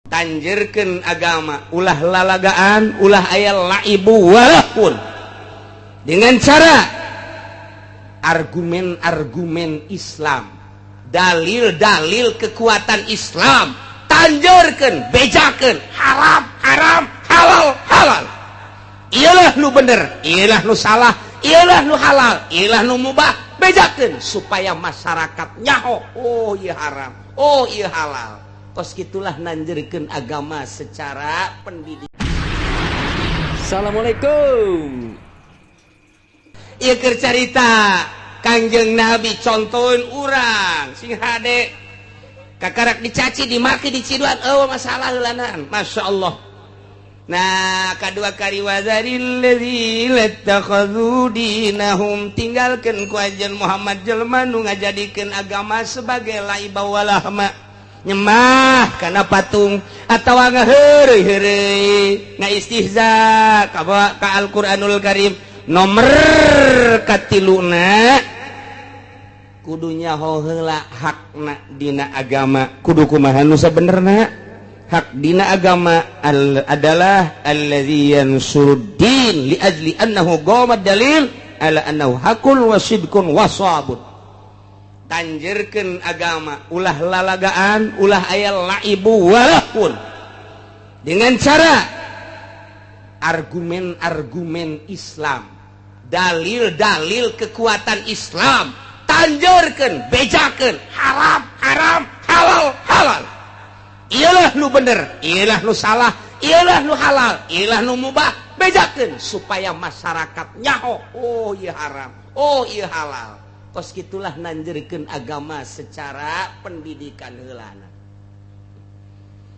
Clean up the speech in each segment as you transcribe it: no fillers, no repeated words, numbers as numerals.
Tanjerkeun agama ulah lalagaan, ulah aya laibu walaupun dengan cara argumen-argumen Islam, dalil-dalil kekuatan Islam. Tanjerkeun, bejakeun, haram haram, halal halal. Iyalah nu bener, iyalah nu salah, iyalah nu halal, iyalah nu mubah. Bejakeun supaya masyarakat nyaho, oh iya haram, oh iya halal. Kos gitulah nanjerkeun agama secara pendidikan. Assalamualaikum. Ieu keur carita Kangjeng Nabi, contohin urang sing hade. Kakarak dicaci, dimaki, diciduan, oh masalah heulanan. Masya Allah. Nah, kadua kari, wazaril ladzina ittakhadzu dinahum, tinggalkeun ku anjeun Muhammad jelema nu ngajadikeun agama sebagai laiba walahma, nyembah kana patung atawa ngaheureuy-heureuy, ngaistihza ka ka Al-Qur'anul Karim. Nomor katiluna, kudu nyaho heula hakna dina agama, kudu kumaha nu sabenerna. Hak dina agama adalah allazi yansuruddin li ajli annahu qama dalil ala annahu hakun wa sidqun wa sabun. Tanjerkeun agama ulah lalagaan, ulah aya laibu walaupun dengan cara argumen-argumen Islam, dalil-dalil kekuatan Islam. Tanjerkeun, bejakeun, haram haram, halal halal. Iyalah nu bener, iyalah nu salah, iyalah nu halal, iyalah nu mubah. Bejakeun supaya masyarakat nyaho, oh iya haram, oh iya halal. Kos gitulah nanjerkeun agama secara pendidikan heulana.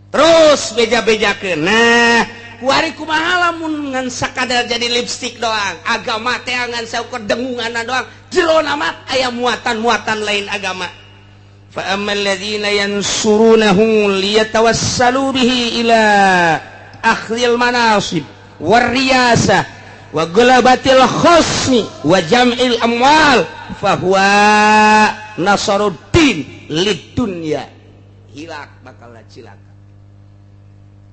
Terus beja-bejakeun. Nah, kuari kumaha lamun ngan sakadar jadi lipstick doang agama teh, ngan saukur dengunganna doang, jero mah aya muatan-muatan lain agama? Fa ammal ladzina yansurunahu liyatawassalu bihi ila akhdhil manasib warriyasah wa gulabatil khasmi wa jam'il amwal, fahuwa nasaruddin lidunya. Hilak, bakal cilaka.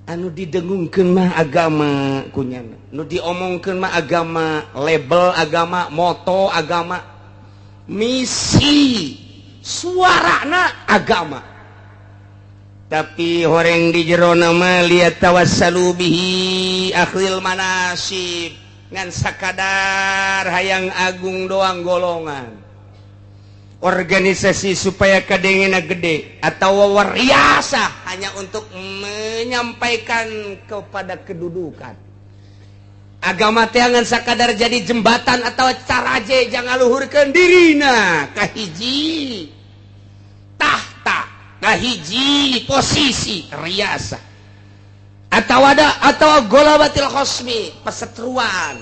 Anu didengungkeun mah agama kunyana, nu diomongkeun mah agama, label agama, moto agama, misi suarana agama, tapi horeng di jero nama liyatawassalu bihi akhdhil manasib, ngan sakadar hayang agung doang, golongan organisasi supaya kadengena gede, atau wariasa, hanya untuk menyampaikan kepada kedudukan. Agama teh ngan sakadar jadi jembatan atau caraje jang ngaluhurkeun dirina kahiji tahta, kahiji posisi, riasa, atau ada atau golabatil khosmi, perseteruan,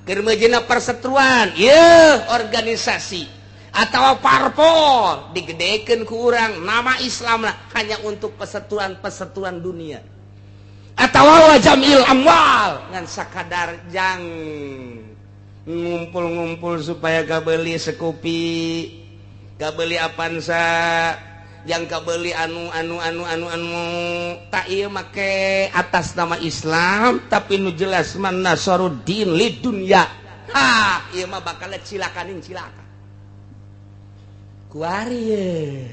keur perseteruan. Ye organisasi atau parpol digedekeun ku urang nama Islam lah, hanya untuk perseteruan-perseteruan dunia, atau jamil amwal, ngan sakadar jang ngumpul-ngumpul supaya kabeli Scoopy, kabeli Avanza, yang kabeli anu anu anu anu anu tak. Iya, make atas nama Islam, tapi nu jelas man nasaruddin li dunya. Ha, ieu mah bakal cilakanin, cilaka kuari.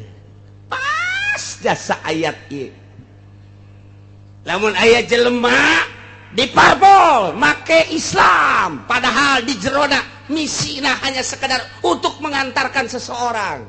Pas jasa ayat ieu, lamun aya jelema di parpol make Islam, padahal di jerona misina hanya sekedar untuk mengantarkan seseorang,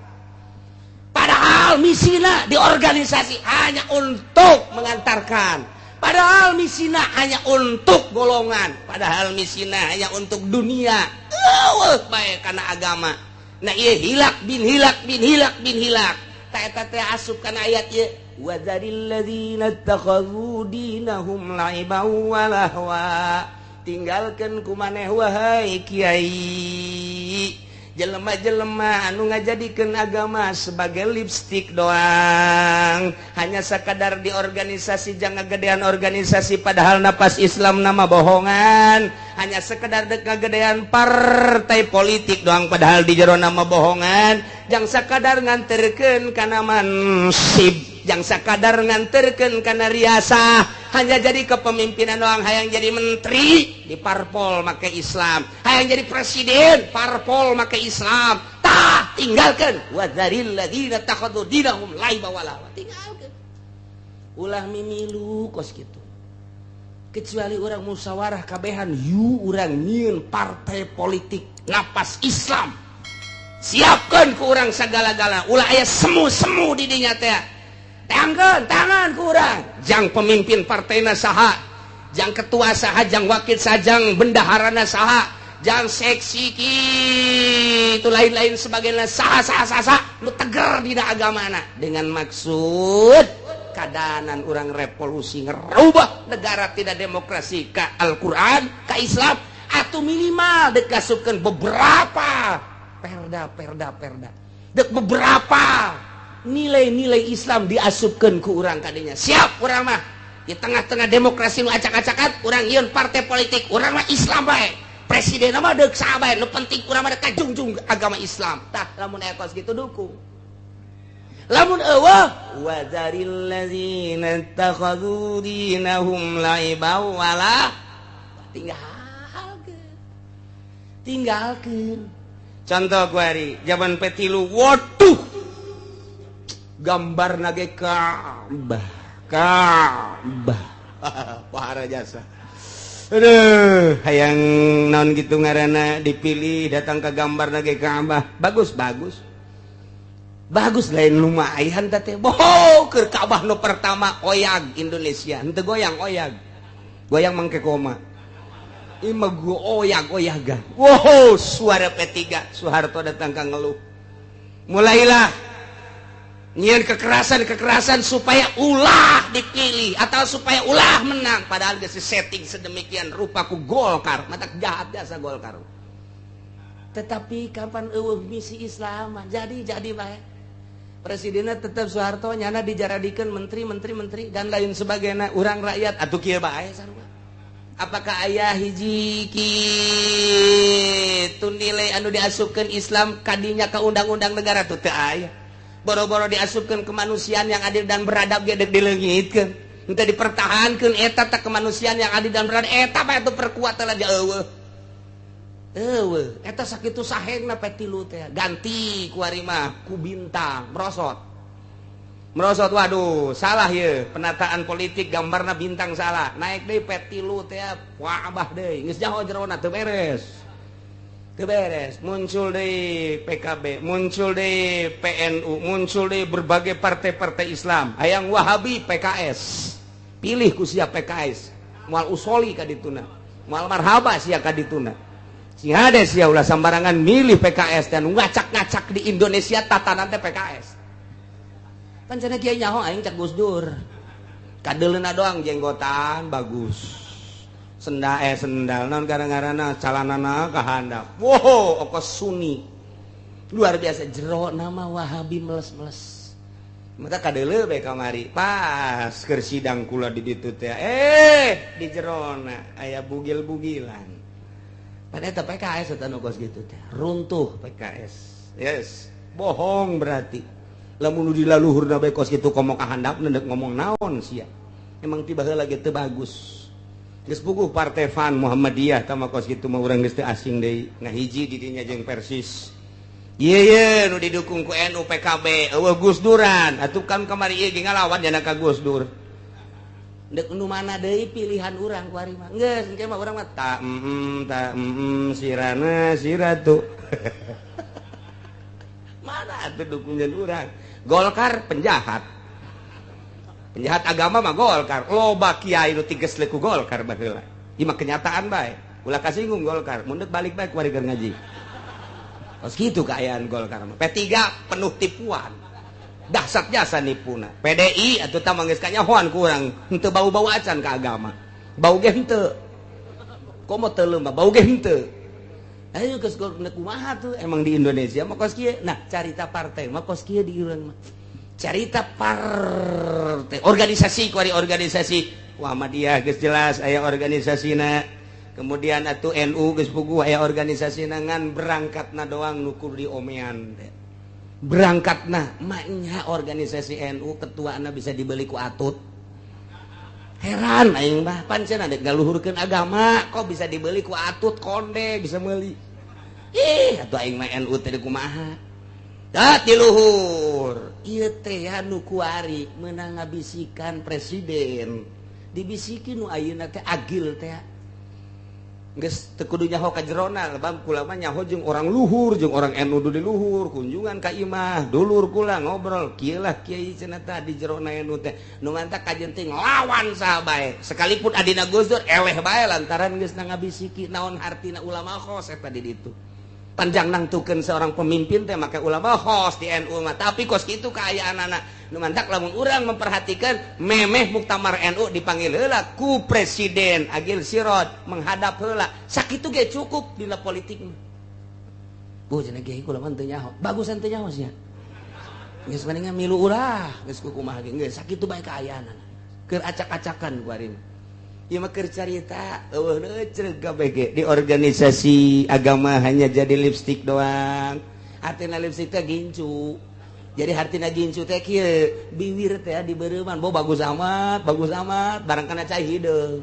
padahal misina di organisasi hanya untuk mengantarkan, padahal misina hanya untuk golongan, padahal misina hanya untuk dunia, eueuh bae kana agama. Nah, iya, hilak bin hilak bin hilak bin hilak. Tak eta teh asup kana ayat ieu, wadzaril ladzina ittakhadzu dinahum la'iban wa lahwa. Tinggalkeun ku maneh, wahai kiai, jelema-jelema anu ngajadikeun agama sebagai lipstick doang, hanya sakadar di organisasi jang ngagedean organisasi, padahal napas Islam nama bohongan, hanya sekedar dek ngagedean partai politik doang, padahal di jero nama bohongan, jang sakadar nganterkeun kana mansib. Jang sakadar nganterkeun kana riasah, hanya jadi kepemimpinan doang. Hayang jadi menteri di parpol make Islam, hayang jadi presiden parpol make Islam. Tah, tinggalkan. Wadzaril ladzina takhadhu dinahum laiba wa lahwa. Tinggalkan, ulah mimilu kos kitu, kecuali orang musyawarah kabehan, yu urang nyieun partai politik napas Islam, siapkan ku urang segala-gala, ulah aya semu-semu di dinya teh. Tangan tangan ku urang, jang pemimpin partaina saha, jang ketua saha, jang wakil saha, jang bendaharana saha, jang seksi itu lain-lain sebagainya, saha saha saha, saha lu teger dina agamana dengan maksud kadanan orang revolusi ngerubah negara tidak demokrasi ke Al-Quran, ke Islam, atau minimal dikasupkan beberapa perda perda perda dek beberapa nilai-nilai Islam diasupkan ke orang tadinya. Siap urang mah di tengah-tengah demokrasi nu acak-acakan, urang nyieun partai politik, urang mah Islam bae, presiden mah deuk saha bae, nu penting urang mah kajungjung agama Islam. Tah, lamun aya kos kitu dukung. Lamun eueuh, wadzaril ladzina ittakhadhu dinahum laiban wala, tinggalkeun, tinggalkeun. Contoh kuari zaman P3, waduh, gambar nage Ka'bah Ka'bah. Wahara jasa. Aduh, hayang naon gitu ngaranna dipilih, datang ke gambar nage Ka'bah. Bagus, bagus, bagus, lain lumayan teh. Boho keur Ka'bah nu pertama oyag Indonesia henteu goyang, oyag goyang mangke koma. Ima gua oyag oyagan. Wow, suara P3, Soeharto datang ka ngeluh, mulailah nyian kekerasan kekerasan supaya ulah dipilih atau supaya ulah menang, padahal geus setting sedemikian rupa ku Golkar. Mata jahat jasa Golkar, tetapi kapan eueuh misi Islam, jadi bae presidennya tetap Soeharto, nyana dijaradikan menteri menteri menteri dan lain sebagainya. Urang rakyat atuh kieu bae sarua. Apakah aya hiji kitu nilai anu diasupkeun Islam kadinya ke undang-undang negara tuh? Teu aya. Boro-boro diasupkeun kemanusiaan yang adil dan beradab ge dek dileungitkeun, henteu dipertahankeun eta teh kemanusiaan yang adil dan beradab. Eta mah itu perkuat lah, eueuh eueuh eta sakitu sahengna P3 teh. Ganti kuari mah ku bintang, merosot merosot. Waduh, salah ye penataan politik, gambarna bintang salah. Naik deui P3 teh, wah, abah deui geus nyaho jerona teu beres, teu beres. Muncul deui PKB, muncul deui PNU, muncul deui berbagai partai-partai Islam. Hayang Wahabi PKS, pilih ku sia PKS, moal usoli ka dituna, moal marhaba sia ka dituna. Sing hade sia, ulah sambarangan milih PKS dan ngacak-ngacak di Indonesia tatanan teh PKS. Pan cenah kiai nyaho aing cak Gus Dur, kadeuleuna doang jenggotan bagus, sendal, eh, sendal naon gara-garana, calanana kahandap. Wow, okos Sunni luar biasa, jero nama Wahabi meles-meles. Maka kadeuleu bae kamari pas keur sidang kula di ditu teh, eh, di jerona aya bugil-bugilan. Pada eta PKS eta nu kos gitu teh runtuh PKS. Yes, bohong berarti lamun nu dilaluhurna bae kos kitu, komo ka handapna deuk ngomong naon sia. Emang tiba heula ge teu bagus. Geus puguh partai FAN, Muhammadiyah tama kos kitu mah urang geus teu asing deui, ngahiji di dinya jeung Persis. Ieu ye nu didukung ku NU, PKB, eueuh Gus Duran atuh kan kamari ieu ge ngalawan jana ka Gus Dur. Dek nu mana deui pilihan urang kuari mah? Geus engke mah urang mah ta ta sirana siratu. Mana atuh dukungan urang? Golkar penjahat, penjahat agama mah Golkar. Loba kiai nu tiges ku Golkar baheula. Ieu mah kenyataan bae, ulah kasinggung Golkar, mun balik bae kuari keur ngaji. Kos kitu kaayaan Golkar mah. P3 penuh tipuan, dahsyat jasa nipuna. PDI atau tamang geus kanyahoan kurang, henteu bau-bau acan ke agama, bau ge henteu, komo teu mah bau ge henteu. Ayo geus kumaha tuh emang di Indonesia mah kos kieu. Nah, carita partai mah kos kieu di urang mah. Carita partai organisasi kuari, organisasi Muhammadiyah geus jelas aya organisasina, kemudian atuh NU geus puguh aya organisasina, ngan berangkatna doang nu kudu diomean teh. Berangkatna maknya organisasi NU ketuana bisa dibeli ku atut. Heran aing mah, pancen ada ngaluhurkeun agama kok bisa dibeli ku atut, konde bisa meuli. Ih, atuh aing mah NU teh kumaha? Da ti luhur. Ieu teh anu kuari meunang ngabisikan presiden. Dibisiki nu ayeuna teh agil teh. Geus teu kudu nyaho ka jerona, lebam kula mah nyaho jeung orang luhur, jeung orang NU di luhur, kunjungan ka imah, dulur kula ngobrol, kieu lah kiai cenah tah di jerona NU teh. Nu mantak kajeun teh nglawan saha bae, sekalipun adina Gus Dur eleh bae lantaran geus ngabisiki naon hartina ulama khos eta di ditu. Panjang nangtukeun seorang pemimpin teh make ulama khos di NU mah, tapi kos kitu kaayaanana. Nu mantak lamun urang memperhatikan memeh muktamar NU dipanggil heula ku presiden Agil Siroj menghadap heula, sakitu ge cukup dina politik mah. Bu cenah ge kula mah teu nyaho, bagusan teu nyaho sia. Geus mendingan milu ulah, geus kumaha ge geus sakitu bae kaayaanana. Keur acak-acakan ku ari mah. Ieu mah keur carita eueuh neuceuk kabeh ge di organisasi agama hanya jadi lipstik doang. Artina lipstik teh gincu. Jadi hartina gincu teh kieu, biwir teh dibereuman, bo bagus amat, barang kana cai hideung.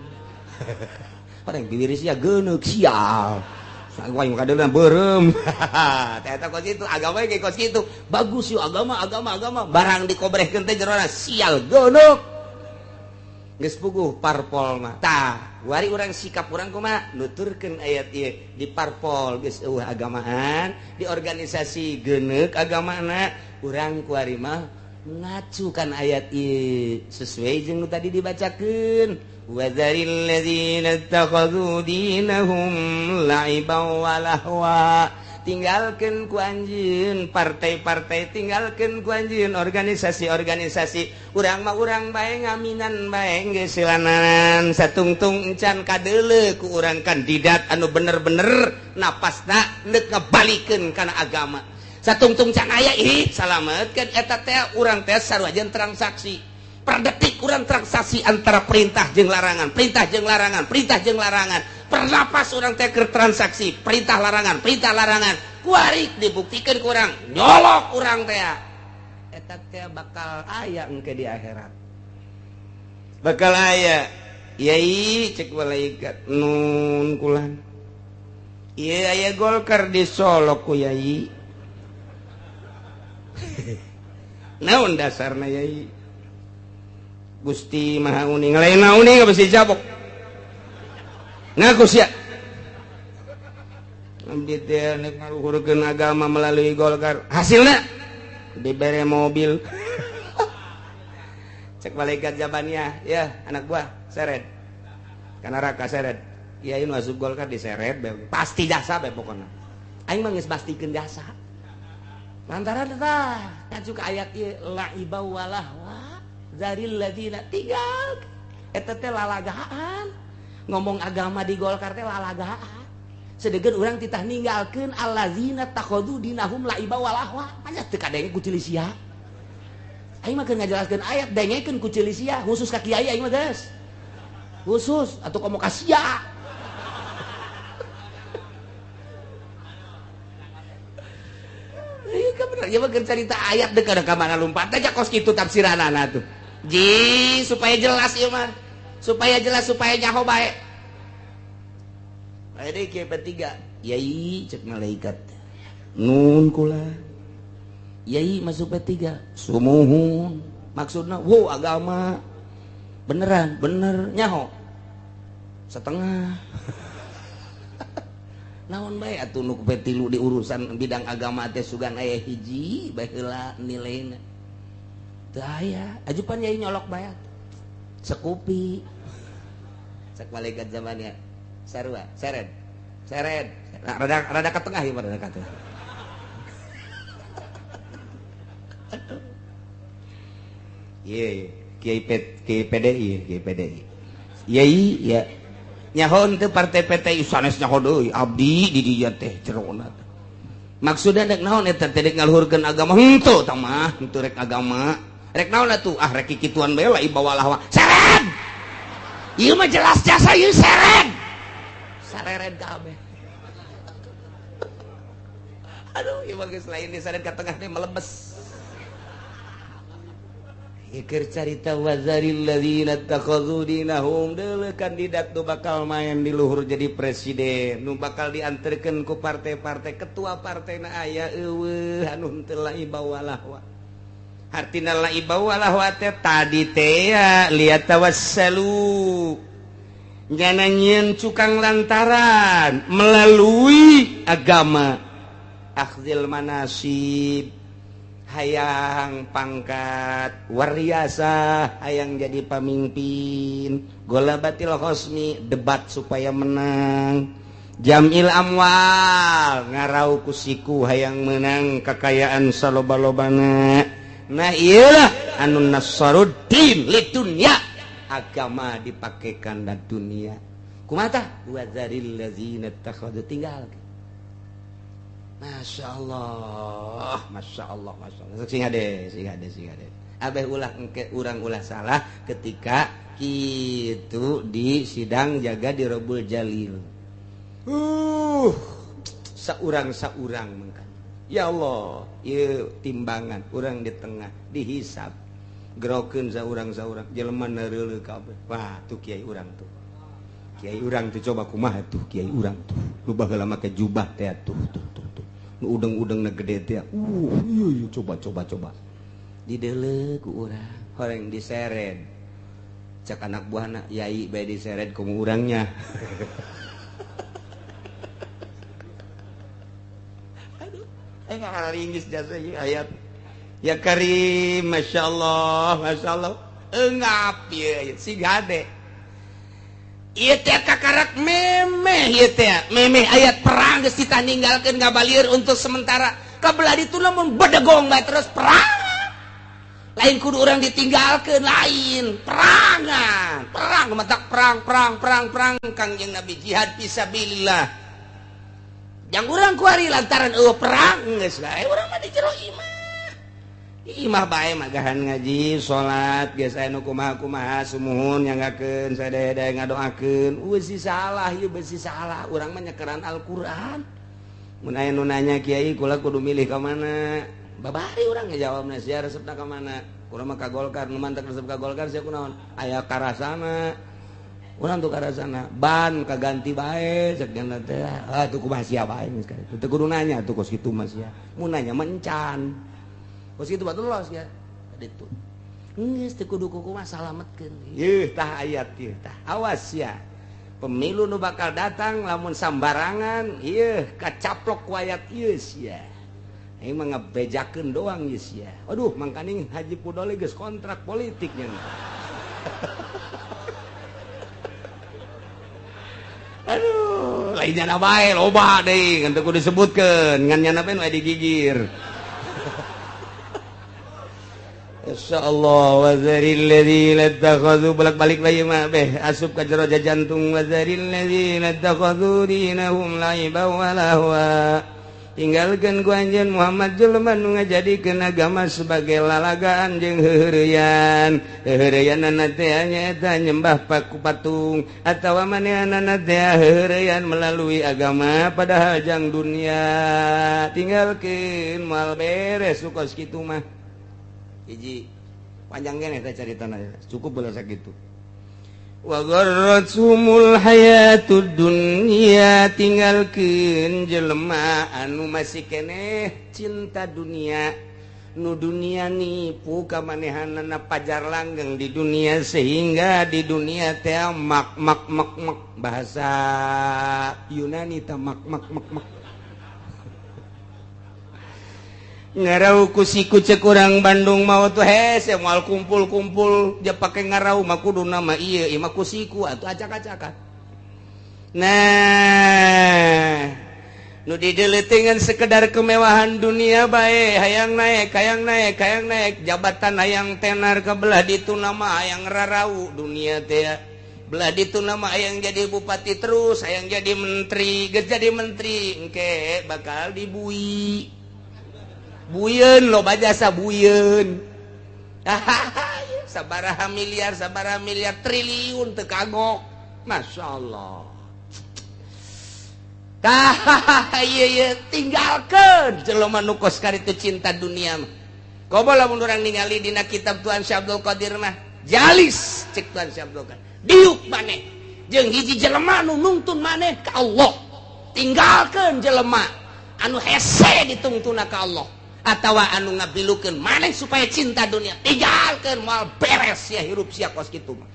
Padahal biwir sia geuneuk sial. Sagoy kadeuleuan beureum. Teh eta kos kitu, agama ge kos kitu. Bagus yeuh agama, agama, agama, barang dikobrehkeun teh jerona sial geuneuk. Geus puguh parpol mah. Tah, wari urang sikap urang kumaha nuturkeun ayat ieu di parpol geus eueuh agamaan, di organisasi geuneuk agamana, urang kuari mah ngacukan ayat ieu sesuai jeung nu tadi dibacakeun. Wa dzaril ladzina ittakhadhu dinahum la'iban wa lahwa. Tinggalkan ku anjeun partai-partai, tinggalkan ku anjeun organisasi-organisasi. Urang mah urang bae ngaminan bae geus silanan satungtung encan kadeuleu ku urang kandidat anu bener-bener napasna neuk ngabalikeun kana agama. Satungtung can aya ih salametkeun eta teh urang teh sarua jeung transaksi. Per detik urang transaksi antara perintah jeung larangan, perintah jeung larangan, perintah jeung larangan. Pernapas orang teh keur transaksi perintah larangan, perintah larangan. Kuari dibuktikan kurang nyolok urang teh eta teh bakal aya engke di akhirat, bakal aya. Yai cek malaikat nun kulan ieu aya Golkar di Solo ku yai. Naon dasarna yai? Gusti Maha Uning lain uning besi cabok ngaku sia. Abdi teh nek ngaluhurkeun agama melalui Golkar, hasilna dibere mobil. Cek malaikat Jabaniyah, ya anak buah seret ka neraka seret. Kiai nu asup Golkar diseret pasti jasa bae pokona. Aing mah geus pastikeun jasa. Lantaran tah ngacu ka ayat ieu la'iba walahwa zaril ladzina tinggal eta teh lalagaan. Ngomong agama di Golkar teh lalagaan. Sedengkeun urang titah ninggalkeun allazina takhadhu dinahum la'iba walahwa. Anya teu kadenge ku ceuli sia. Aing mah keur ngajelaskeun ayat dengekeun ku ceuli sia, khusus ka kiai aing mah geus. Khusus atuh komo ka sia. Ieu kan bener ieu mah keur carita ayat deuk ka mana lumpat teh kos kitu tafsiranana tuh. Ji supaya jelas ieu mah. Supaya jelas supaya nyaho bae. Aya deui kieu P3. Yai cek malaikat. Nun kula. Yai masuk P3. Sumuhun. Maksudna wow agama. Beneran, bener nyaho. Setengah. Naon bae atuh nu P3 di urusan bidang agama teh sugan aya hiji bae heula nilaina. Teu aya. Ajupan yai nyolok bae. Sekupi. Cek malaikat zamannya. Sarua, seret. Seret. Nah, rada ke tengah ya, rada ke tengah. Iya, Kiai PDI, Kiai PDI. Yai ya. Nyaho teu partai PTI sanes nyaho deui, abdi di dieu teh jerona teh. Maksudna rek naon eta teh rek ngaluhurkeun agama henteu tah mah, henteu rek agama. Rek naon atuh? Ah rek kikituan bae lah ibawalah. Seret. Ieu mah jelas jasa ieu seret. Sareret kabeh. Aduh, ieu mah geus lain diseret ka tengah teh melebes. Iker carita wazaril ladzina takhadhu dinahum deuleu kandidat nu bakal main di luhur jadi presiden, nu bakal dianterkeun ku partai-partai ketua partena aya eueuh anu henteu laiba walahwa. Hartina laiba walahwa teh tadi teh liat tawassalu nyana nyieun cukang lantaran melalui agama akhzil manasib hayang pangkat wariasa hayang jadi pamimpin golabatil khosmi debat supaya menang jamil amwal ngarau kusiku hayang menang kekayaan saloba-lobana. Nah iyalah anu nasaruddin lidunya agama dipakekan dan dunia kumata wazaril ladzina takhadhu tinggal. Masya Allah, Masya Allah, Masya Allah. Sing hade, sing hade, sing hade. Abeh ulah engke urang ulah salah ketika kitu di sidang jaga di Robul Jalil. Saurang-saurang mangkan. Ya Allah, ieu timbangan urang di tengah dihisab. Gerokeun saurang-saurang jelema neureuleuh kabeh. Wah, tuh kiai urang tuh. Kiai urang tuh coba kumaha tuh kiai urang tuh. Nu baheula make jubah teh tuh tuh tuh tuh. Nu udeng-udengna gede teh. Iya coba coba coba. Dideuleu ku urang, horeng diseret. Cek anak buahna, yai bae diseret ku urangnya. Aduh, aing ngaringgis jasa ieu ayat. Ya Karim, masyaallah, masyaallah. Engap ieu si gade. Ieu teh kakarak memeh ieu teh memeh ayat perang geus ditaninggalkeun ngabalir untuk sementara kabelah ditu lamun bedegong bae terus perang lain kudu urang ditinggalkeun lain perangan perang matak perang perang perang perang Kangjeng Nabi jihad fisabilillah jang urang kuari lantaran eueuh perang geus bae urang mah di jero imah imah bae magahan ngaji salat geus aya nu kumaha-kumaha sumuhun nyanggakeun sadaya-daya ngadoakeun beusi salah ieu beusi salah urang mah nyekeran Al-Qur'an mun aya nu nanya kiai kula kudu milih ka mana babari urang ngajawabna sia resepna ka mana urang mah ka Golkar nu mantak resep ka Golkar sia kunaon aya karasana urang tuh karasana ban kaganti bae cek nya teh ah tuh kumaha sia bae geus teu kudu nanya tuh kos kitu mah sia mun nanya mencan kos kitu batu los ya tadi tuh geus teu kudu kumaha salametkeun yeuh tah ayat ieu tah awas ya pemilu nu bakal datang lamun sambarangan ieu kacaplok ku ayat ieu sia ieu mah ngabejakeun doang ieu sia aduh mangkaning Haji Pudoli geus kontrak politiknya. Aduh lain nyana bae loba deui ngan teu kudu disebutkeun ngan nyana bae nu digigir. Insyaallah wazaril ladzina takhadhu bolak-balik lagi mah beh asup ka jero jantung wazaril ladzina takhadhu dinahum laiban wa lahwa tinggalkeun ku anjeun Muhammad jelema nu ngajadikeun agama sebagai lalagaan jeung heuheureyan heuheureyanana teh nyaeta nyembah paku patung atawa manehanana teh heuheureyan melalui agama padahal jang dunia tinggalkeun moal beres kos kitu mah. Hiji panjang keneh teh caritana cukup beula sakitu. Wa gharrathumul hayatud dunya tinggalkeun jelema anu masih keneh cinta dunia nu dunia nipu ka manehanana pajar langgeng di dunia sehingga di dunia teh mak mak mak mak bahasa Yunani teh mak mak mak mak ngarau ku siku cek urang Bandung mau tuh hese moal kumpul-kumpul dia pake ngarau mah kudu nama ieu ieu mah ku siku atuh acak-acakan. Nah nu dideleutingan sekedar kemewahan dunia bae hayang naik hayang naik hayang naik jabatan hayang tenar ke belah ditu nama hayang rarau dunia teh belah ditu nama hayang jadi bupati terus hayang jadi menteri geus jadi menteri engke bakal dibui buyeun loba jasa buyeun sabaraha miliar triliun teu kagok. Masya Allah. Tah ieu ieu tinggalkeun jelema nu kos karitu cinta dunia mah. Komo lamun urang ningali dina kitab Tuan Syekh Abdul Qadir mah, jalis cek Tuan Syekh Abdul Qadir. Diuk maneh jeung hiji jelema nu nungtun maneh ka Allah. Tinggalkeun jelema anu hese ditungtuna ka Allah atawa anu ngabilukeun maneh supaya cinta dunia. Tinggalkeun moal beres sia hirup sia kos kitu mah.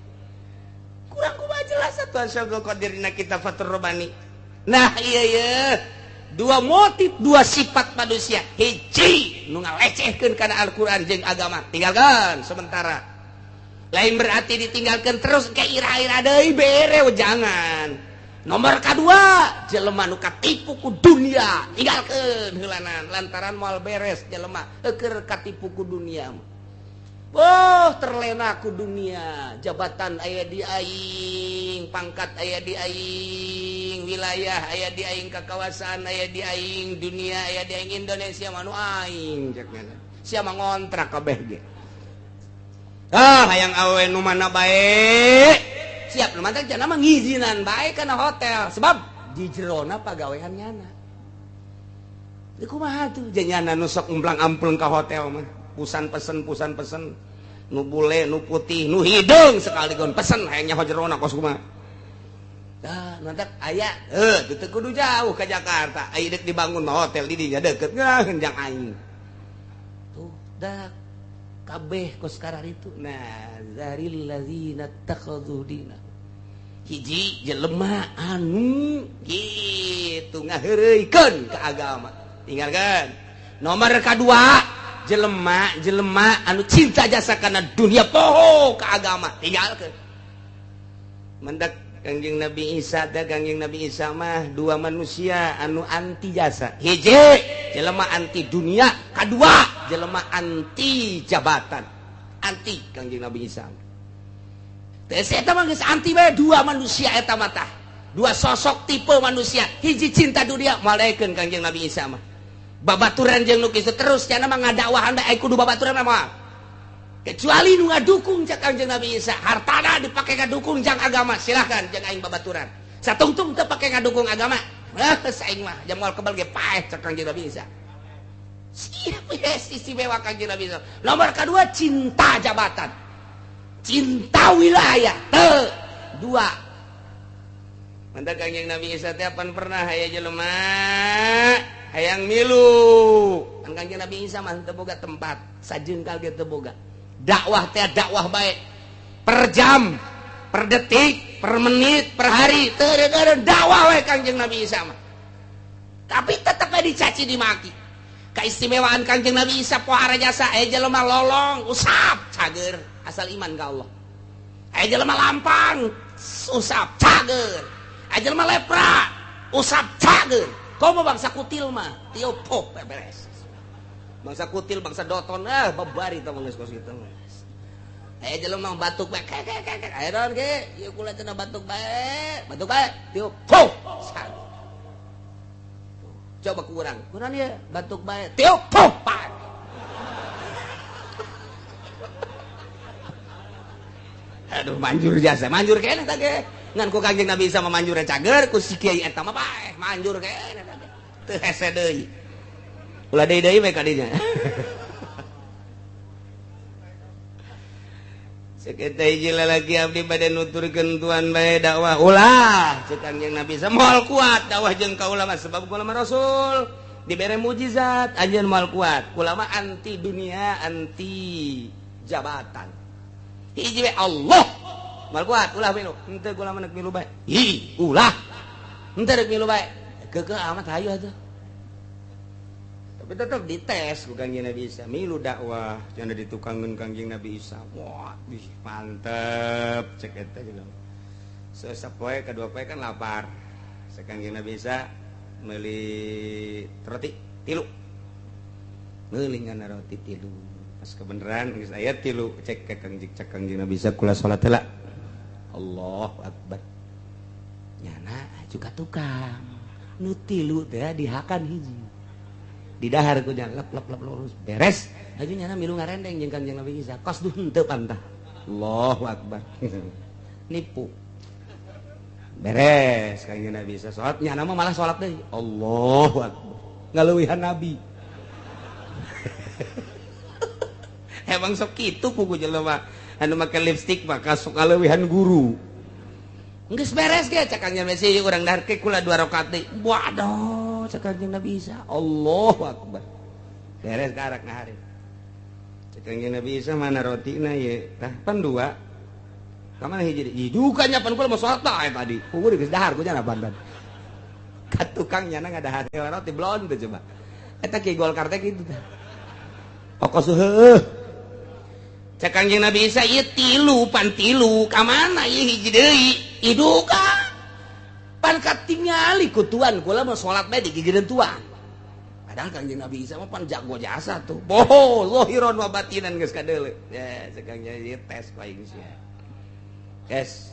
Kurang kumaha jelas Tuan Syekh Abdul Qadir dina kitab Fathur Rabbani. Nah iya iya dua motif dua sifat manusia. Hiji nu ngalecehkeun kana Al-Qur'an jeung agama, tinggalkan sementara. Lain berarti ditinggalkan terus ke ira-ira deui bere, jangan. Nomor kedua jelema nu katipu ku dunia, tinggalkeun heulanan lantaran moal beres jelema keur katipu ku dunia. Oh terlena ku dunia, jabatan aya di aing, pangkat aya di aing, wilayah aya di aing, kekawasan aya di aing, dunia aya di aing, Indonesia mah nu aing cek nya. Sia mah ngontrak kabeh ge. Ah hayang awewe nu mana bae. Siap nu mantap cenah mah ngizinan bae kana hotel sebab di jerona pagawean nyana. Ieu kumaha tuh nyana nu sok umplang-ampleng ka hotel mah. Pusan pesen nu bule nu putih nu hideung sekaligus pesen hayang nyaho jerona kos kumaha. Dah nanti aya heuh teu kudu jauh ka Jakarta aya deuk dibangun mah hotel di dinya deukeut ngeuh jang aing. Tuh dah kabeh kos kararitu. Nah zaril ladzina takhadhu dina. Hiji jelema anu kitu ngaheureuykeun ka agama. Tinggalkeun. Nomor kadua jelema anu cinta jasa kana dunia poho ka agama, tinggalkeun. Mendak Kangjeng Nabi Isa teh, Kangjeng Nabi Isa mah dua manusia anu anti jasa. Hiji jelema anti dunia, kadua jelema anti jabatan. Anti Kangjeng Nabi Isa. Teh eta mah geus anti bae dua manusia eta mah tah. Dua sosok tipe manusia, hiji cinta dunia malaikeun Kangjeng Nabi Isa mah. Babaturan jeung nu kitu terus cenah mah ngadakwahan bae kudu babaturan mah. Kecuali nu ngadukung cak Kangjeng Nabi Isa, hartana dipake ngadukung jang agama, silahkan jeung aing babaturan. Satungtung teu pake ngadukung agama, geus aing mah jam moal kebal ge paeh cak Kangjeng Nabi Isa. Siap istimewa Kangjeng Nabi Isa. Nomor kedua cinta jabatan, cinta wilayah. Teu dua. Mantap Kangjeng Nabi Isa teh pan pernah aya jelema hayang milu. Kan Kangjeng Nabi Isa mah teu boga tempat, sajengkal ge teu boga. Dakwah teh dakwah bae. Per jam, per detik, per menit, per hari teu dakwah we Kangjeng Nabi Isa mah. Tapi tetep we dicaci dimaki. Keistimewaan Kangjeng Nabi Isa pohara jasa aya jelema lolong, usap cager asal iman ka Allah. Aya jelema lampang, usap cager. Aya jelema lepra, usap cager. Komo bangsa kutil mah, tiup pop beres. Bangsa kutil, bangsa doton, babari tah geus kos kitu. Aya jelema batuk bae, kek. Aya naon ge? Ieu kula cenah batuk bae, batuk bae, tiup pop. Coba kurang. Kurang ieu batuk bae, tiup pop. Aduh manjur jasa, manjur keneh tah ge. Ngan ku Kangjeng Nabi Isa mah manjur cager, ku si kiai eta mah bae, manjur keneh tah ge. Teu hese deui. Ulah deui deui we ka dinya. Cek eta hiji lalaki abdi bade nuturkeun tuan bae dakwah. Ulah cek Kangjeng Nabi Isa moal kuat dakwah jeung kaula mah sebab kula mah rasul dibere mukjizat anjeun moal kuat. Kula mah anti dunia, anti jabatan. Hiji we Allah moal kuat ulah milu. Henteu kula mah milu bae. Hi ulah. Henteu rek milu bae. Keukeuh amat hayu atuh. Tapi tetap dites ku Kangjeng Nabi Isa. Milu dakwah cenah ditukangeun Kangjeng Nabi Isa. Wah, ih mantep cek eta jelema. Sapoe kadua poe kan lapar. Cek Kangjeng Nabi Isa meuli roti tilu. Meuli ngana roti tilu. Pas kebenaran geus aya tilu cek ka Kangjeng Nabi Isa kula salat heula. Allahu akbar. Nyana juga tukang. Nu tilu teh dihakan hiji. Didahar ku nya lep lep lep lurus beres aju nyana milu ngarendeng jeung Kangjeng Nabi Isa kos duh henteu pantah. Allahu akbar. Nipu. Beres Kangjeng Nabi Isa salat nya mah malah salat deui. Allahu akbar. Ngaleuwihan nabi. Emang sok kitu pugu jelema anu make lipstik maka sok ngaleuwihan guru. Geus beres ge cek Kangjeng Nabi Isa urang dahar ke kula 2 rakaat deui. Waduh cek Kangjeng Nabi Isa. Allahu akbar. Beres karak ngahari. Cek Kangjeng Nabi Isa mana rotina ye? Tah pan 2. Kamana hiji deui? Duka nya pan kula mah salat bae tadi. Pugu geus dahar ku nya bantan. Ka tukang nya ngadahar roti blon teh coba. Eta ki Golkar teh kitu tah. Pokos heueuh. Cek Kangjeng Nabi Isa ieu tilu pan tilu ka mana ieu hiji deui? Iduka. Pan katingali ku tuan kula mah salat bae digigireun tuan. Padahal Kangjeng Nabi Isa mah pan jago jasa tuh. Boho, zahiran wa batinan geus kadeuleu. Ya, cek Kangjeng ieu tes ku aing sia. Yes.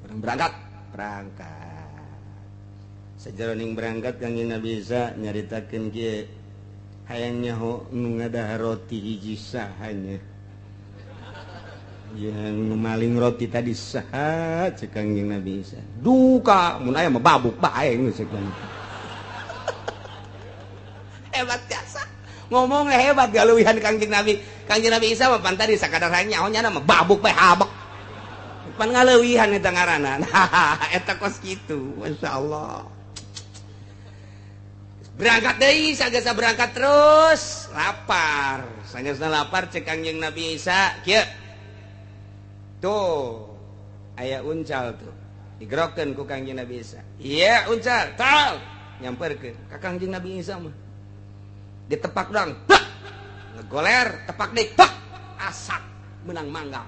Orang berangkat, berangkat. Sajeroning berangkat Kangjeng Nabi Isa nyaritakeun kieu hayang nyaho nu ngadahar roti hiji saha nya. Yang maling roti tadi saha cek Kangjeng Nabi Isa. Duka mun aya mah babuk bae geus cek. Hebat jasa. Ngomongnya hebat galuwihan Kangjeng Nabi. Kangjeng Nabi Isa mah pan tadi sakadar hayang nyaho nya mah babuk bae habek. Pan ngaleuwihan eta ngaranna. Nah, eta kos kitu. Masyaallah. Berangkat deui sagesa berangkat terus lapar. Sangesna lapar cek Kangjeng Nabi Isa kieu. Tuh aya uncal tuh. Digerokeun ku Kangjeng Nabi Isa. Iya uncal, tal nyamperkeun ka Kangjeng Nabi Isa mah. Ditepak doang. Pak! Ngegoler, tepak deui, pak! Asak menang manggang.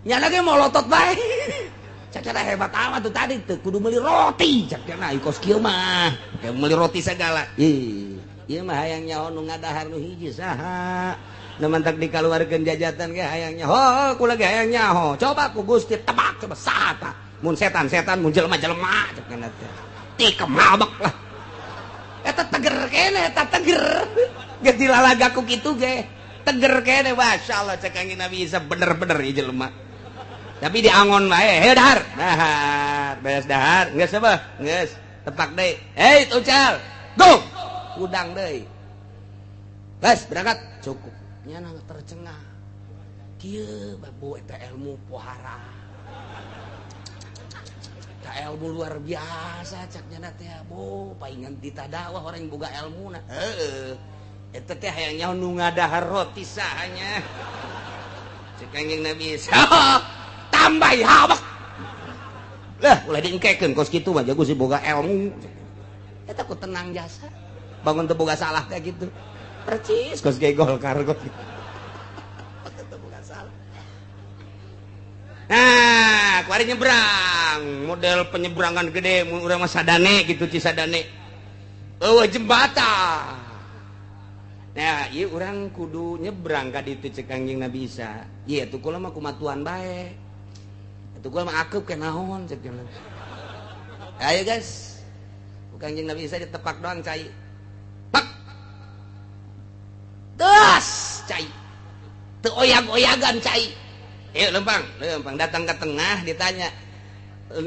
Nya lagi molotot bae. Cak cenah hebat amat tuh tadi teu kudu meuli roti cak cenah kos kieu mah. Kayak meuli roti segala. Ih, ieu mah hayang nyaho nu ngadahar nu hiji saha. Nu mantak dikaluarkeun jajatan ge hayang nyaho, kula ge hayang nyaho. Coba ku Gusti tebak coba saha tah. Mun setan-setan mun jelema-jelema cak cenah teh. Ti kemabek lah. Eta teger keneh, eta teger. Geus dilalaga ku kitu ge. Teger keneh masyaallah cek Kangjeng Nabi Isa bener-bener ieu jelema. Tapi diangon bae, heuh dahar. Dahar, beres dahar, geus apa? Geus, tepak deui. Hei, uncal. Go. Udang deui. Geus, berangkat. Cukup. Nya tercengah. Kieu babu eta ilmu pohara. Eta ilmu luar biasa cak nya teh, bo, paingan ditadakwah orang yang boga ilmuna. Heeh. Eta teh hayang nyaho nu ngadahar roti saha nya. Cek Kangjeng Nabi Isa. Tambah habek. Lah, ulah diengkekeun kos kitu mah jago si boga ilmu. Eta ku tenang jasa. Bangun teu boga salah teh gitu. Percis kos ge Golkar kos. Teu boga salah. Nah, kuari nyebrang, model penyeberangan gede mun urang mah Sadane gitu Cisadane. Eueuh jembatan. Nah, ieu urang kudu nyebrang ka ditu cek Kangjeng Nabi Isa. Ieu tuh kula mah kumatuan bae. Itu gua mah akep ke naon cek cenah. Ayo guys. Ku Kangjeng Nabi Isa ditepak doang cai. Pak. Terus cai. Teu oyag-oyagan cai. Ayo lempang, lempang datang ke tengah ditanya,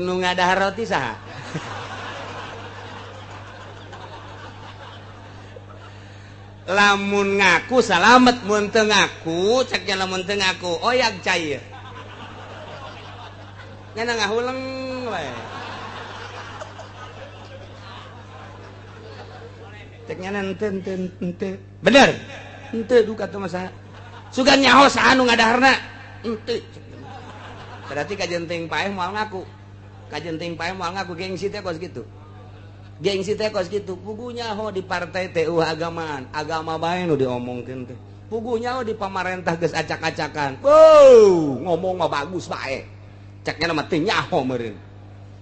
"Nu ngadahar roti saha?" Lamun ngaku salamet, mun teu ngaku cek nya lamun teu ngaku oyag cai. Nya ngahuleng we. Cek nya henteu henteu henteu. Bener. Henteu duka teh mah saha. Sugan nyaho saha nu ngadaharna? Henteu. Berarti kajenting paeh moal ngaku. Kajenting paeh moal ngaku gengsi teh kos kitu. Gengsi teh kos kitu. Pugu nyaho di partai teh eueuh agamaan. Agama bae nu diomongkeun teh. Pugu nyaho di pamarentah geus acak-acakan. Wow, ngomong mah bagus bae. Ceknya mah teu nyaho meureun.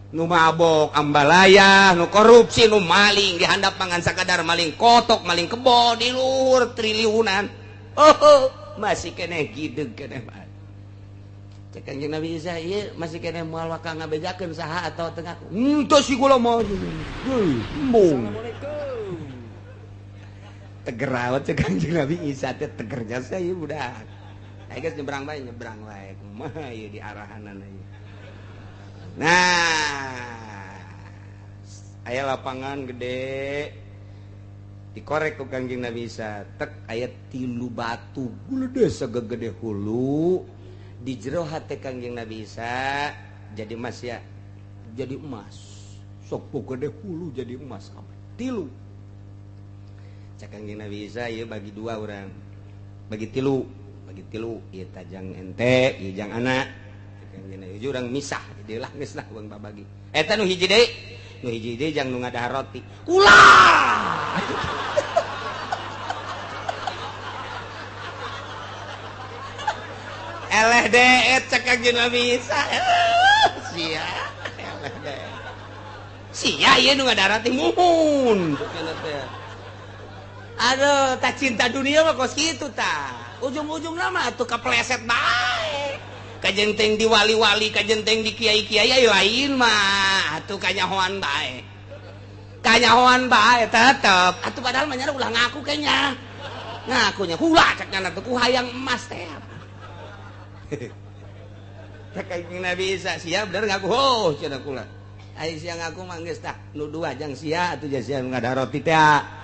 Nu mabok ambalaya, nu korupsi, nu maling dihandap pangan sakadar maling kotok, maling kebo di luhur triliunan. Oh, masih keneh gideg keneh bae. Cek Kangjeng Nabi Isa ieu masih keneh moal waka ngabejakeun saha atawa teu ngaku. Henteu si kula mah. Embung. Teger awet cek Kangjeng Nabi Isa teh teger jasa ieu budak. Ayo guys nyebrang bae, nyebrang bae. Kumaha ieu diarahanana ieu. Nah, aya lapangan gede dikorek ku Kangjeng Nabi Isa tek aya 3 batu gede segede hulu di jero hate Kangjeng Nabi Isa jadi emas ya, jadi emas sok gede hulu jadi emas kabeh 3. Cak Kangjeng Nabi Isa ieu bagi 2 urang, bagi tilu ieu tajang ente ieu jang anak. Cak Kangjeng Nabi urang misah jadi lah geus lah urang babagi eta nu hiji deui, nu hiji deui jang nu ngadahar roti ulah. Eleh deet cek Kangjeng Nabi Isa sia eleh deet sia ieu nu ngadahar roti muhun. Aduh, tak cinta dunia mah kos kitu tah. Ujung-ujungna mah atuh kapleset bae. Kajenteng di wali-wali, kajenteng di kiai-kiai lain mah atuh kanyahoan bae. Kanyahoan bae tetep. Atuh padahal mah nya ulah ngaku kayaknya. Ngakunya ulah cek nya atuh ku hayang emas teh. Cek Kangjeng Nabi Isa sia bener ngaku ho cenah kula. Ai sia ngaku mah geus tah nu dua jang sia atuh sia nu ngadahar roti teh.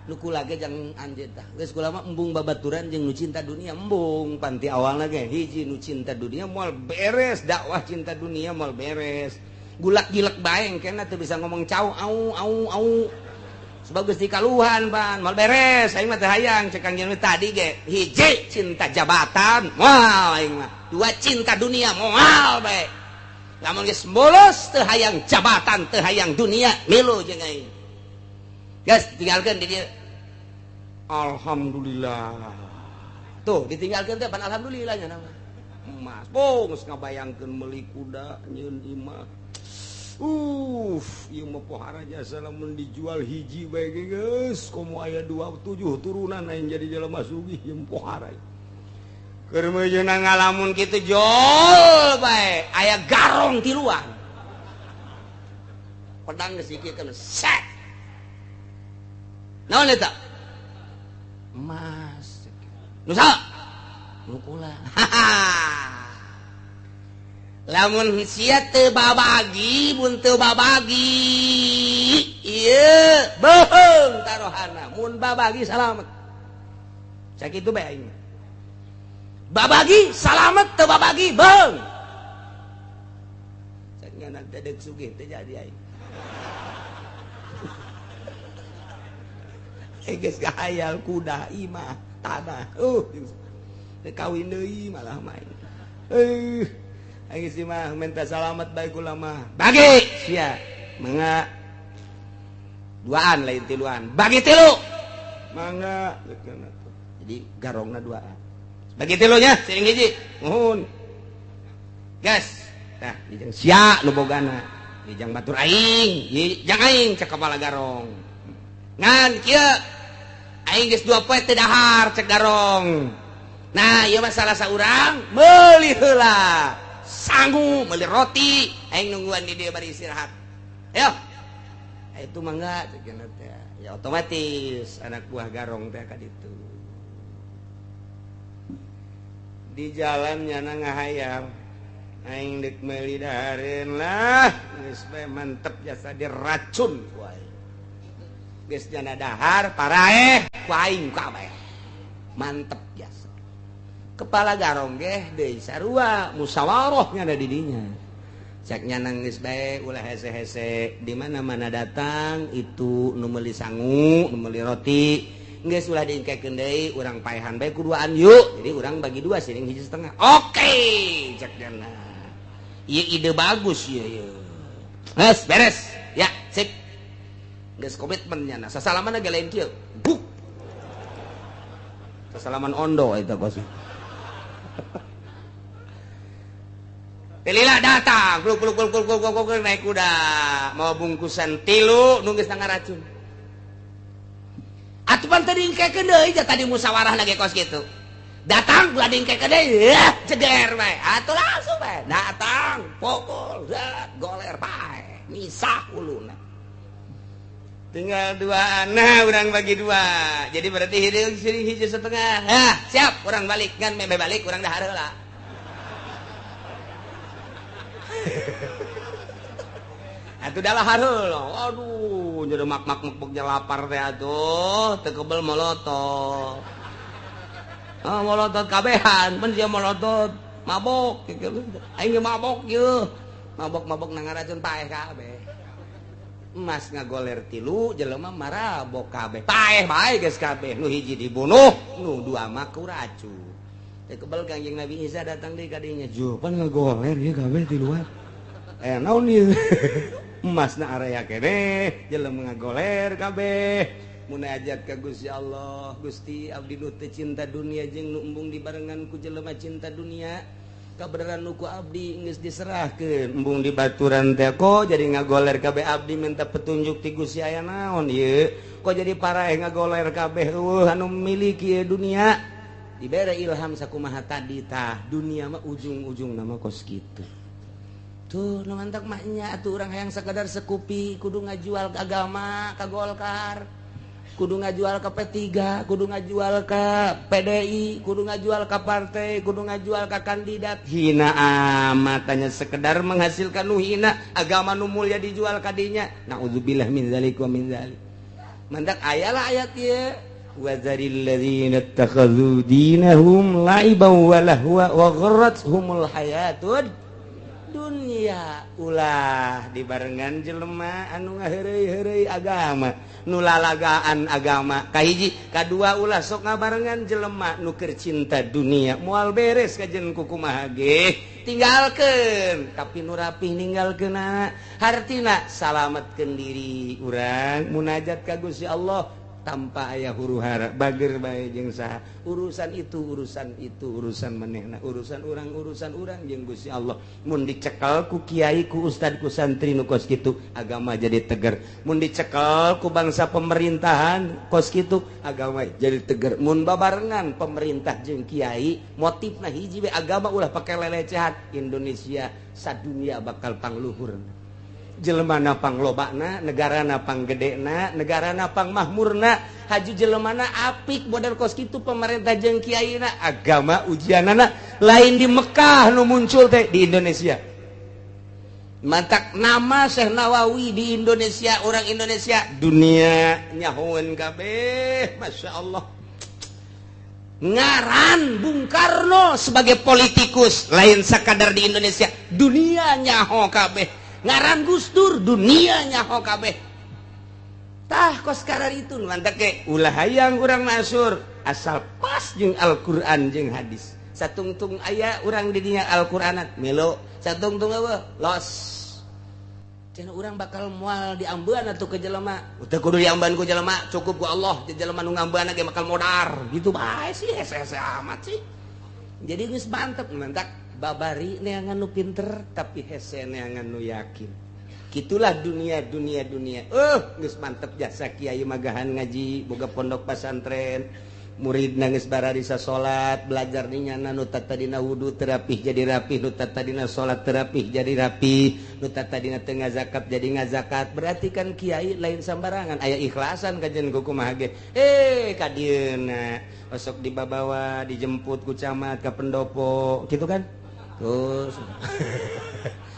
Nu kula ge jang anjeun tah geus kula mah embung babaturan jeung nu cinta dunia embung panti awalna ge hiji nu cinta dunia moal beres dakwah cinta dunia moal beres gulak gilek bae engkena teu bisa ngomong cau au au au sebab geus dikaluhan pan moal beres aing mah teu hayang cek Kangjeng tadi ge hiji cinta jabatan moal aing mah dua cinta dunia moal bae lamun geus bolos teu hayang jabatan teu hayang dunia milu jeung aing geus tinggalkeun di dieu. Alhamdulillah. Tuh ditinggalkeun teh pan alhamdulillah nya nama. Emas. Oh, geus ngabayangkeun meuli kuda nyieun imah. Ieu mah pohara jasa lamun dijual hiji bae ge geus komo aya 27 turunan aing jadi jelema sugih ieu pohara. Keur meujeuhna ngalamun kitu jol bae aya garong tiluan. Pedang geus dikiekeun set. Naon eta? Emas. Nu saha? Nu kula. Lamun sia teu babagi, mun teu babagi, ieu beuheung tarohana. Mun babagi salamet. Sakitu bae aing. Babagi salamet, teu babagi beuheung. Cek nganan teh deuk sugih teu jadi aing. Geus gahayal kuda imah tanah kawin deui malah main aing sih mah minta salamet bae kula mah bagi sia mangga duaan lain tiluan bagi tilu mangga jadi garongna duaan bagi tilunya sering hiji nuhun gas tah dijang sia nu bogana dijang batur aing dijang aing cek kepala garong ngan kieu aing geus 2 poe teu dahar cek garong. Nah ieu mah salah saurang meuli heula sangu meuli roti aing nungguan di dieu bari istirahat. Ayo itu mangga cek teh ya otomatis anak buah garong teh ka ditu. Di jalan nyana ngahayal aing deuk meuli dahareun lah geus bae mantep jasa diracun ku aing. Geus jana dahar paraeh ku aing kabeh mantep jasa. Kepala garong geh deui sarua musyawarah nya di dinya. Cek nyanang geus bae ulah hese-hese di mana-mana datang itu nu meuli sangu, nu meuli roti geus ulah diingkekeun deui urang paehan bae kuduaan yuk. Jadi urang bagi 2 siring 1,5. Oke cek jana. Ieu ide bagus ieu ieu. Geus beres ya sip. Geus komitmen nya nah sasalaman ge lain kieu. Buk. Sasalaman ondo eta kos. Lila datang, kluk kluk kluk kluk kluk kluk naik kuda, mau bungkusan tilu nu geus ngaracun. Atuh pan teu diingkekeun deui tadi musyawarah lagi kos kitu. Datang ulah diingkekeun deui, ceger bae. Atuh langsung bae. Datang, pukul, zat, goler bae, misah uluna. Tinggal 2 nah urang bagi 2. Jadi berarti hideung siring 1,5. Hah, siap urang balik ngan meme balik urang dahar heula. Atuh dalahar heula. Aduh, jadi mak-mak-mak lapar teh atuh, teu kebel molotot. Ah, molotot kabehan, mun sia molotot mabok aing ge mabok ieu. Mabok-mabok nang ngaracun paeh kabeh. Emas ngagoler tilu jelema marabok kabeh. Paeh bae geus kabeh. Nu hiji dibunuh, nu dua mah ku racun. Teu kebel Kangjeng Nabi Isa datang deui ka dinya. Jo, pan ngagoler ieu kabeh tiluan. Naon ieu? Emasna area keneh, jelema ngagoler kabeh. Munajat ka Gusti Allah, Gusti abdi nu teu cinta dunia jeung nu embung dibarengan ku jelema cinta dunia. Kabeneran nu ku abdi geus diserahkeun, embung dibaturan teh kok jadi ngagoler kabeh abdi minta petunjuk ti Gusti aya naon ieu? Kok jadi paraeh ngagoler kabeh eueuh anu miliki dunia? Dibere ilham sakumaha tadi tah, dunia mah ujung-ujungna mah kos kitu. Tuh nu mantak mah nya atuh urang hayang sakadar sekupi kudu ngajual ke agama ka Golkar, kudu ngajual ke P3, kudu ngajual ke PDI, kudu ngajual ke partai, kudu ngajual ke kandidat. Hina amat tanya sekedar menghasilkan nu hina, agama nu mulia dijual ka dinya. Naudzubillah min zalik wa min zalik. Mantak ayalah ayat ieu. Wa zaril ladzina ittakhadhu dinahum la'iban wa lahwa wa gharrathumul hayatud dunia. Ulah dibarengan jelema anu ngaheureuy-heureuy agama, nu lalagaan agama. Kahiji, kadua ulah sok ngabarengan jelema nu keur cinta dunia, moal beres kajen kukumaha ge. Tinggalkeun, tapi nu rapih ninggalkeunna. Hartina salametkeun diri urang munajat ka Gusti Allah tanpa aya huru-hara, bager bae jeung saha. Urusan itu, urusan itu, urusan manehna, urusan urang jeung Gusti Allah. Mun dicekel ku kiai, ku ustad, ku santri nu kos kitu, agama jadi teger. Mun dicekel ku bangsa pemerintahan kos kitu, agama jadi teger. Mun babarengan pemerintah jeung kiai, motifna hiji we, agama ulah pake lelecehan, Indonesia sadunia bakal pangluhur. Jelemana panglobana, negarana panggedena, negarana pangmahmurna, haju jelemana apik model kos kitu pemerintah jeung kiaina, agama ujianana lain di Mekah nu muncul teh di Indonesia. Mantak nama Syekh Nawawi di Indonesia, orang Indonesia dunia nyahoeun kabeh, Masya Allah. Ngaran Bung Karno sebagai politikus lain sakadar di Indonesia, dunia nyaho kabeh. Ngaran Gus Dur dunia nyaho kabeh. Tah kos karar itu mantak ge ulah hayang urang masur asal pas jeung Al-Qur'an jeung hadis. Satungtung aya urang di dinya Al-Qur'anat melo, satungtung eueuh los. Cenah urang bakal moal diambean atuh ke jelema. Teu kudu diambean ku jelema, cukup ku Allah, jelema nu ngambean ge bakal modar. Gitu bae sih hese-hese amat sih. Jadi geus mantep mantak babari neangan nu pinter tapi hese neangan nu yakin. Gitulah dunia dunia dunia. Geus mantep jasa kiai magahan ngaji boga pondok pesantren, murid geus bararisa salat, belajar dinyana nu tadina wudu terapih jadi rapih, nu tadina salat terapih jadi rapih, nu tadina teu ngazakat jadi ngazakat. Berarti kan kiai lain sambarangan, aya ikhlasan kajen kumaha ge. Ka dieuna osok dibabawa dijemput ku camat ka pendopo gitu kan. Terus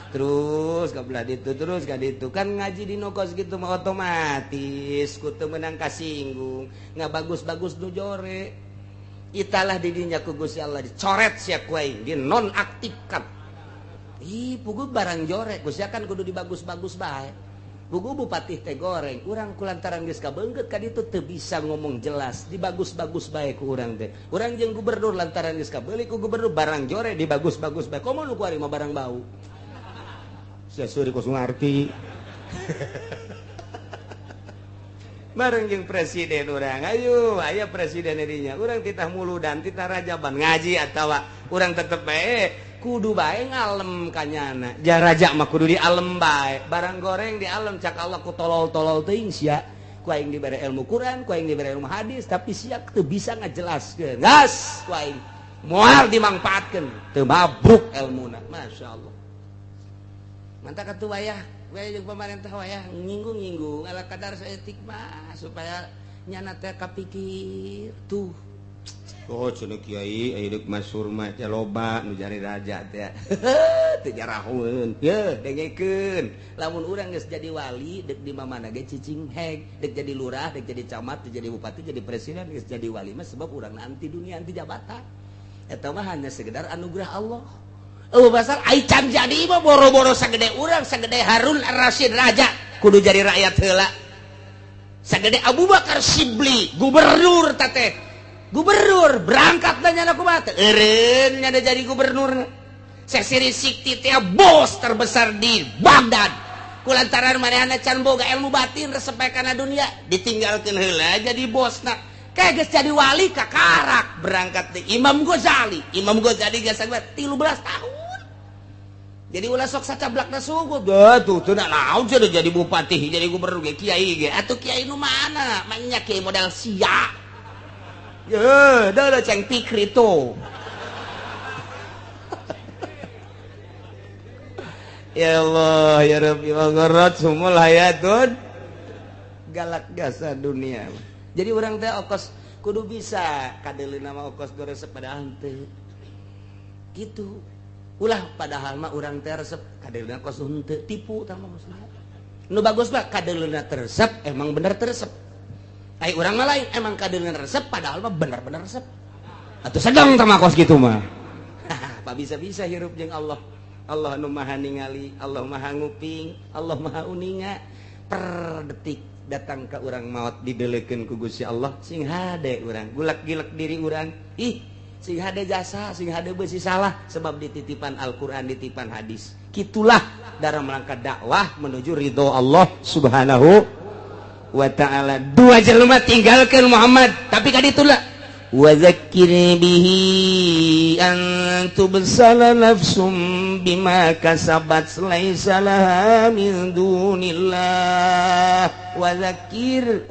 terus ka belah ditu, terus ka ditu, kan ngaji di nokos gitu mah otomatis ku teu meunang kasinggung, ngabagus-bagus nu jore. Italah didinya ku Gusti Allah dicoret sia ku aing, dinonaktifkan. Ih, puguh barang jore, Gusti kan kudu dibagus-bagus bae. Puguh bupati teh goreng, urang kulantaran geus kabeungkeut ka ditu teu bisa ngomong jelas, dibagus-bagus bae ku urang teh. Urang jeung gubernur lantaran geus kabeuli ku gubernur barang jore dibagus-bagus bae. Komo nu kuari mah barang bau. Sia suri kos ngarti. Bareng jeung presiden urang, ayo aya presiden dinya. Urang titah muludan, titah rajaban ngaji atawa urang tetep bae kudu bae ngalem kanyana. Jaraja mah kudu dialem bae. Barang goreng dialem cak Allah ku tolol-tolol teuing sia. Ku aing dibere ilmu Quran, ku aing dibere ilmu hadis, tapi sia teu bisa ngajelaskeun. Gas ku aing moal dimangpaatkeun, teu mabruk elmuna. Masyaallah. Mantak atuh wayah, wayah jeung pemerintah wayah nyinggung-nyinggung ala kadar saeutik mah supaya nyana teh kapikir tuh. Oh cenah kiai aya deuk masyhur mah teh loba nu jadi raja teh. Teu jarahoeun. Yeuh dengekeun. Lamun urang geus jadi wali deuk di mamana ge cicing heg, deuk jadi lurah, deuk jadi camat, deuk jadi bupati, jadi presiden geus jadi wali mah sebab urang anti dunia anti jabatan. Eta mah hanya sekedar anugerah Allah. Eueuh basar ai can jadi mah boro-boro sagede urang, sagede Harun Ar-Rasyid raja kudu jadi rakyat heula. Sagede Abu Bakar Sibli gubernur teh. Gubernur berangkat nanya aku mah eureun nya jadi gubernur. Sesiri Sikti teh bos terbesar di Baghdad. Kulantaran manehna can boga ilmu batin resep kana dunia ditinggalkeun heula jadi bosna. Kayak geus jadi wali kakarak berangkat di Imam Ghazali. Imam Ghazali geus 13 tahun. Jadi ulah sok sacablakna suguh. Tuh teu naon cenah jadi bupati, jadi gubernur ge kiai ge. Atuh kiai nu mana? Manya kiai modal sia. Ya, dah lah ceng pikri tu. Ya Allah, ya Rabbi, wa gharat sumul hayatun galak gasa dunia. Jadi orang teh okos kudu bisa kadeulina mah okos go resep padahal henteu. Gitu. Ulah padahal mah urang teh resep kadeulina kos henteu tipu tah mah maksudna. Nu bagus mah kadeulina teresep emang bener teresep. Ai urang mah lain emang kadeulina resep padahal mah bener-bener resep. Atuh sedang tah mah kos kitu mah. Pak bisa-bisa hirup jeung Allah. Allah nu maha ningali, Allah maha nguping, Allah maha uninga. Per detik datang ka urang maot didelekeun ku Gusti Allah sing hade urang, gulak-gilek diri urang. Ih, sing hade jasa, sing hade beusi salah sebab dititipan Al-Qur'an, dititipan hadis. Kitulah dalam rangka dakwah menuju ridho Allah Subhanahu wa ta'ala. Dua jelema tinggalkan Muhammad, tapi kan itulah wa zakkir bihi an tubsala nafsum bima kasabat laisa laha min dunillah wa zakkir.